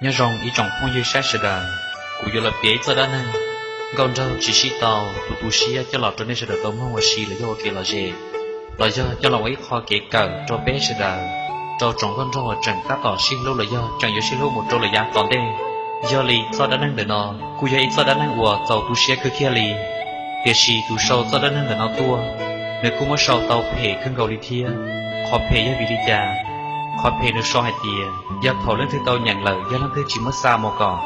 Nyob zoo ib tsoom phooj ywg saib sawv daws, kuv yuav los piav ib txoj dab neeg nkauj nraug tsis sib tau, tus tu siab coj los rau nej sawv daws tau mloog ua si los yog ua kev lom zem, los yog coj los ua ib qho kev kawm rau peb sawv daws, rau tsoom nkauj nraug uas tseem tab tom sib hlub los yog tseem yuav sib hlub mus rau lawm yav tom ntej. Yog li txoj dab neeg ntawm no kuj yog ib txoj dab neeg uas txaus tu siab kawg kiag li. Tiam sis tus sau txoj dab neeg ntawm no tuaj, nws kuj muab sau tau phem kawg nkaus li thiab. Qhov phem yog vim li cas? Qhov phem nws sau hais tias yog thaum leej twg tau nyeem lawm yog leej twg tsis muab xa mus kom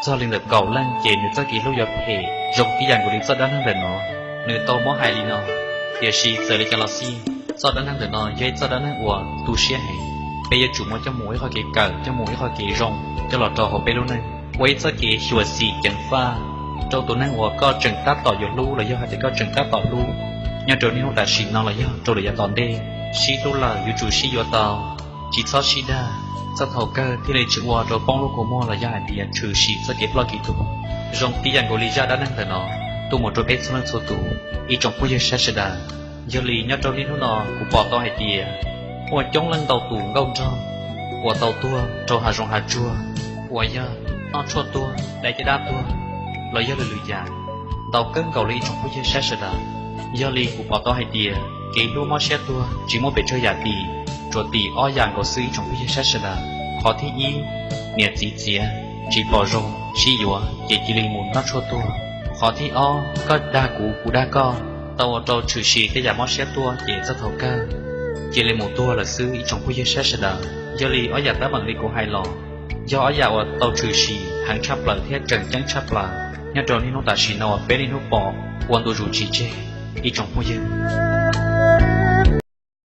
txog li ntawm kaum leej ces nws txoj kev hlub yuav phem zoo tib yam nkaus li txoj dab neeg ntawm no. Nws tau muab hais li no, tiam sis txawm li cas los xij, txoj dab neeg ntawm no yog ib txoj dab neeg uas tu siab heev. Peb yuav tsum muab coj mus ua ib qho kev kawm, coj mus ua ib qho kev zoo coj los rau hauv peb lub neej, ua ib txoj kev xyuam xim ceev faj rau tus neeg uas koj tseem tab tom yuav hlub los yog hais tias koj tseem tab tom hlub, nyob rau niaj hnub tam sim no los yog rau lawm yav tom ntej. Sib hlub lawm yuav tsum sib yuav tau, tsis txhob sib dag, txog thaum kawg thiaj li tsis ua rau poob lub kua muag los yog hais tias tshwm sim txoj kev ploj kev tuag. Zoo tib yam nkaus li zaj dab neeg ntawm no tuaj mus rau peb txhua leej txhua tus, ib tsoom phooj ywg saib sawv daws. Yog li nyob rau niaj hnub no kuv pom tau hais tias muaj coob leej ntau tus nkauj nraug uas tau tuag rau hav zoov hav tsuag, uas yog noj tshuaj tuag, dai caj dab tuag, los yog lwm lwm yam, ntau kawg nkaus li ib tsoom phooj ywg saib sawv daws. Yog li kuv pom tau hais tias kev hlub mob siab tuag tsis muaj pes tsawg yam tim, tsuas tim ob yam nkaus xwb ib tsoom phooj ywg saib sawv daws. Qhov thib ib, niam txiv txiav tsis pom zoo sib yuav ces cia li mus noj tshuaj tuag. Qhov thib ob, koj dag kuv kuv dag koj, tau ua rau tshwm sim tej yam mob siab tuaj ces txog thaum kawg cia li mus tuag lawm xwb ib tsoom phooj ywg saib sawv daws. Yog li ob yam teeb meem li kuv hais los yog ob yam uas tau tshwm sim heev tshaj plaws thiab tseem ceeb tshaj plaws nyob rau niaj hnub tam sim no uas peb niaj hnub pom ua ntu zus tsis tseg ib tsoom phooj ywg.